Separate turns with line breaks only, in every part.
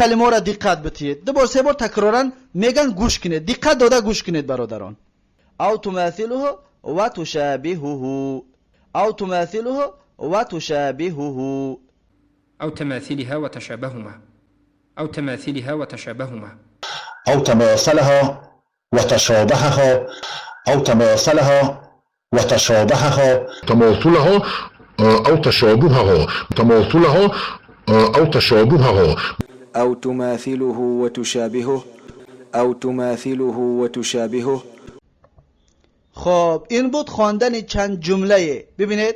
Калимаро диққат битиед. Ду бор, се бор такроран меган, гӯш кунед, диққат дода гӯш кунед, бародарон.
أو تماثله وتشابهه، أو تماثله وتشابهه.
أو تماثلها وتشابهما، أو تماثلها وتشابهما.
أو تماثلها وتشابهها، أو تماثلها وتشابهها.
تماثلها أو تشابهها، تماثلها أو تشابهها.
أو تماثله وتشابهه، أو تماثله وتشابهه.
خب، این بود خواندن چند جمله. ببینید،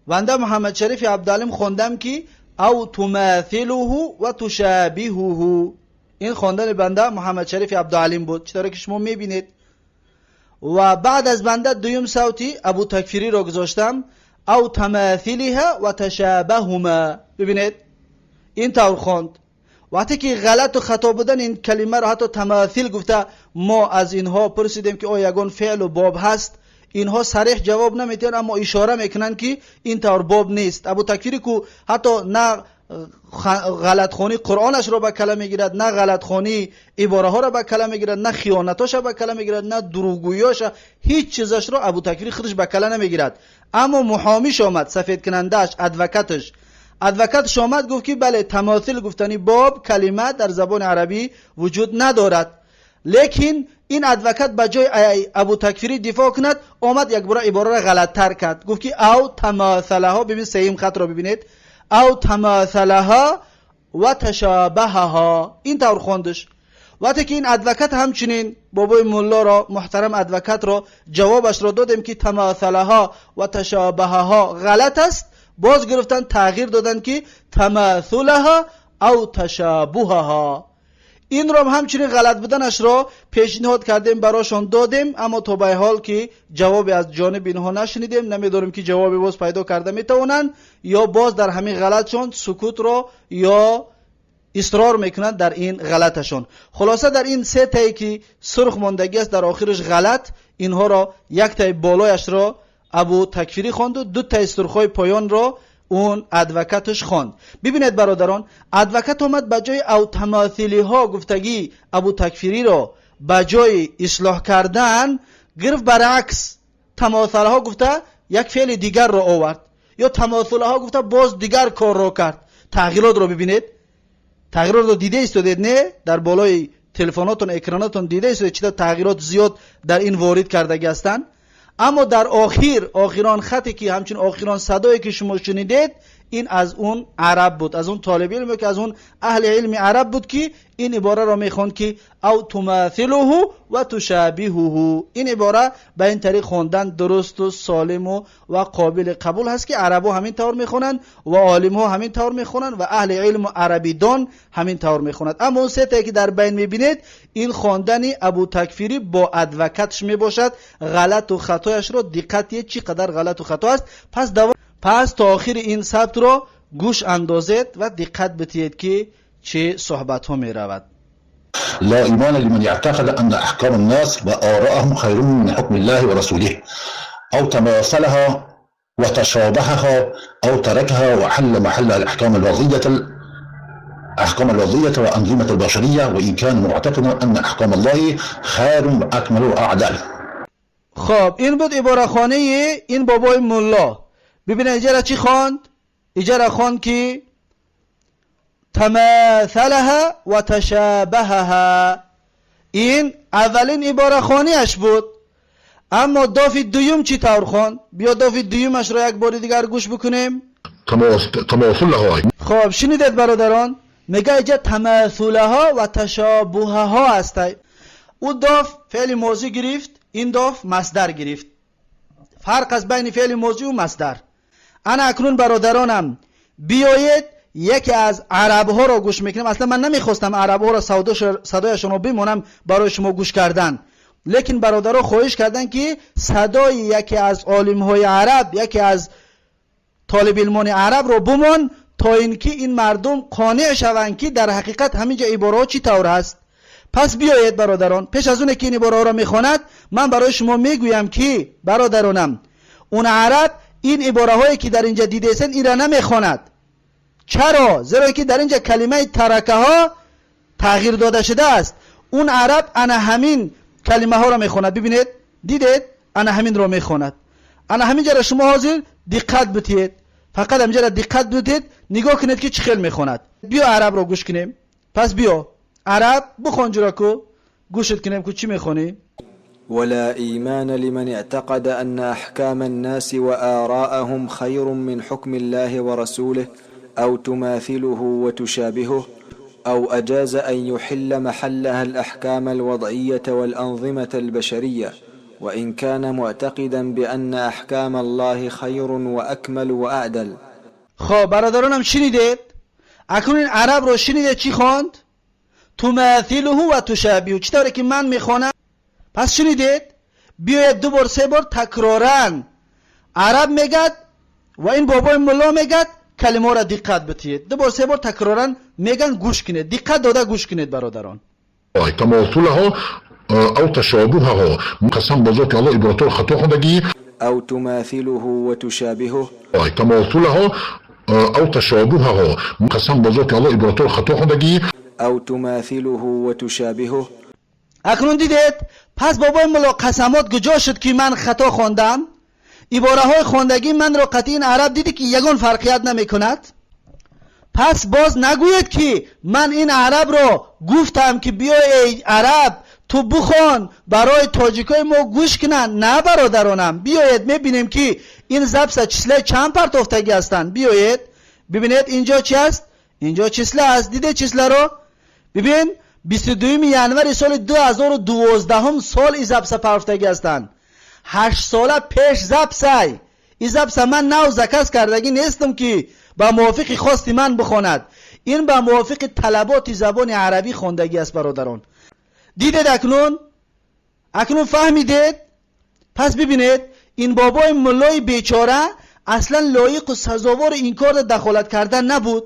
بنده محمد شریف عبدالعلیم خوندم که أو تماثله وتشابهه. این خواندن بنده محمد شریف عبدالعلیم بود، چطوری که شما میبینید. و بعد از بنده دویم صوتی ابو تکفیری رو گذاشتم، أو تماثلها وتشابهما. ببینید، این طور خواند. وقتی که غلط و خطا بودن این کلمه رو حتی تماثیل گفته، ما از اینها پرسیدیم که آیا یگان فعل و باب هست؟ اینها صریح جواب نمیتین، اما اشاره میکنن که این طور باب نیست. ابو تکفیری که حتی نه غلط خوانی قرآنش رو به کلمه میگیرد، نه غلط خوانی عباره ها رو به کلمه میگیرد، نه خیانتاش رو به کلمه میگیرد، نه دروغگوییاش، هیچ چیزش رو ابو تکفیری خودش به کلمه نمیگیرد. اما محامیش آمد، سفید کنندش، advocate ش آمد گفت که بله، تماثیل گفتنی باب کلمه در زبان عربی وجود ندارد. لیکن این advocate به جای ابو تکفیری دفاع کند، آمد یک بار عباره را غلط تر کرد، گفت که أو تماثلها. ببین، سیم خط را ببینید، أو تماثلها وتشابهها. این طور خواندش. وقتی که این advocate همچنین بابای ملا را، محترم advocate را جوابش را دادیم که تماثلها وتشابهها غلط است، باز گرفتن تغییر دادن که تماثلها أو تشابهها. این را همچنین غلط بودنش را پیشنهاد کردیم، براشان دادیم، اما تا به حال که جوابی از جانب اینها نشنیدیم. نمیدونیم که جوابی باز پیدا کرده میتوانند یا باز در همین غلطشان سکوت را یا اصرار میکنند در این غلطشان. خلاصه در این سه تایی که سرخ ماندگی است در آخرش غلط، اینها را یک تای بالایش را ابو تکفیری خواند و دو تای سرخای پایان را اون advocate ش خواند. ببینید برادران، advocate آمد به جای أو تماثیلی ها گفتگی ابو تکفیری را به جای اصلاح کردن، گرفت برعکس تماثل ها گفته یک فعل دیگر را آورد یا تماثل ها گفته باز دیگر کار را کرد. تغییرات را ببینید، تغییرات را دیده ایستادید، نه؟ در بالای تلفناتون، اکراناتون دیده ایستادید چطور تغییرات زیاد در این وارد کردگی هستند. اما در آخر، آخران خطی که همچون آخران صدایی که شما شنیدید، این از اون عرب بود، از اون طالب علم که از اون اهل علم عرب بود که این عباره را میخوند که أو تماثله وتشابهه. این عباره به این طریق خواندن درست و سالم و قابل قبول هست که عربا همین طور میخونند و عالم ها همین طور میخونند و اهل علم و عربی دان همین طور میخوند. اما اون سه که در بین میبینید، این خواندن ابو تکفیری با advocate ش میباشد. غلط و خطایش را دقت، چی قدر غلط و خطا است. پس تا آخر این ثبت را گوش اندازید و دقت بتید که چه صحبت ها می رود.
لا إيمان لمن يعتقد أن أحكام الناس وآراءهم خير من حكم الله ورسوله، أو تماثلها وتشابهها، أو تركها وحل محلها الأحكام الوضعية وأنظمة البشرية، وإن كان معتقدا أن أحكام الله خير وأكمل وأعدل.
خب، این بود عباره خانه این بابای ملا. ببینید اینجا چی خواند. اینجا خواند که تماثلها وتشابهها. این اولین عباره خانیش بود. اما داف دویم چی طور خواند؟ بیا داف دویمش را یک بار دیگر گوش بکنیم.
تماثلها.
خب، شنیدید برادران؟ میگه اینجا تماثلها وتشابهها است. او داف فعل ماضی گرفت، این داف مصدر گرفت. فرق از بین فعل ماضی و مصدر. انا اکنون برادرانم، بیایید یکی از عرب ها را گوش میکنیم. اصلا من نمیخواستم عرب ها را صدایشان رو بمونم برای شما گوش کردن، لیکن برادرها خواهش کردن که صدای یکی از عالم های عرب، یکی از طالب علمان عرب رو بمان تا اینکه این مردم قانع شوند که در حقیقت همینجا عباره ها چی طور است. پس بیایید برادران، پیش از اون که این عباره ها را میخواند، من برای شما میگویم که برادرانم، اون عرب این عباره هایی که در اینجا دیده این را نمیخواند. Чаро? Зеро ки дар инҷа калимаи таракаҳо тағйир дода шудааст. Он араб ана ҳамин калимаҳоро мехонад. Бибинед, дидед, ана ҳаминро мехонад. Ана ҳамин ҷара шумо ҳозир диққат бутиед, фақат ҳаминҷара диққат бутиед, нигоҳ кунед, ки чӣ хел мехонад. Биё, арабро гӯш кунем. Пас биё, араб бихон, ҷураку, гӯшат кунем, ку чӣ мехонӣ.
ولا إيمان لمن اعتقد أن أحكام الناس وآراءهم خير من حكم الله ورسوله أو تماثله وتشابهه أو أجاز أن يحل محلها الأحكام الوضعية والأنظمة البشرية، وإن كان معتقدا بأن أحكام الله خير وأكمل وأعدل.
خب برادرانم، شنیدید؟ اکنون این عرب رو شنیدید چی خواند؟ تماثله و تشابهه. چطوره که من میخوانم؟ پس شنیدید؟ بیاید دو بار، سه بار تکرارا عرب میگد و این بابای ملا میگد، کلمه را دقت بتید. دو بار، سه بار تکرارا میگن، گوش کنید، دقت داده گوش کنید برادران.
تماثلها أو تشابهها. قسم به ذات الله، عبارتها خطا خوندگی.
أو تماثله وتشابهه.
تماثلها أو تشابهها. قسم به ذات الله، عبارتها خطا خوندگی.
أو تماثله وتشابهه.
اکنون دیدید؟ پس بابای ملا قسمات کجا شد که من خطا خواندم؟ عباره های خواندگی من را قطعی این عرب دیدی که یگان فرقیت نمی کند. پس باز نگویید که من این عرب را گفتم که بیا ای عرب، تو بخوان برای تاجیکای ما گوش کنن. نه برادرانم، بیایید میبینیم که این запись числаи چند پرتافتگی هستند. بیایید ببینید اینجا چی است. اینجا числа است. دیده числа رو؟ ببین، 22 январи соли 2012 сол и запись партофтагӣ ҳастанд. 8 сола пеш запись ай. И запись а ман нав заказ кардагӣ нестам, ки ба мувофиқи хости ман бихонад. Ин ба мувофиқи талаботи забони арабӣ хондагӣ аст, бародарон. Дидед акнун? Акнун фаҳмидед? Пас бибинед, ин бобои муллои бечора аслан лоиқу сазовори ин кор дахолат кардан набуд.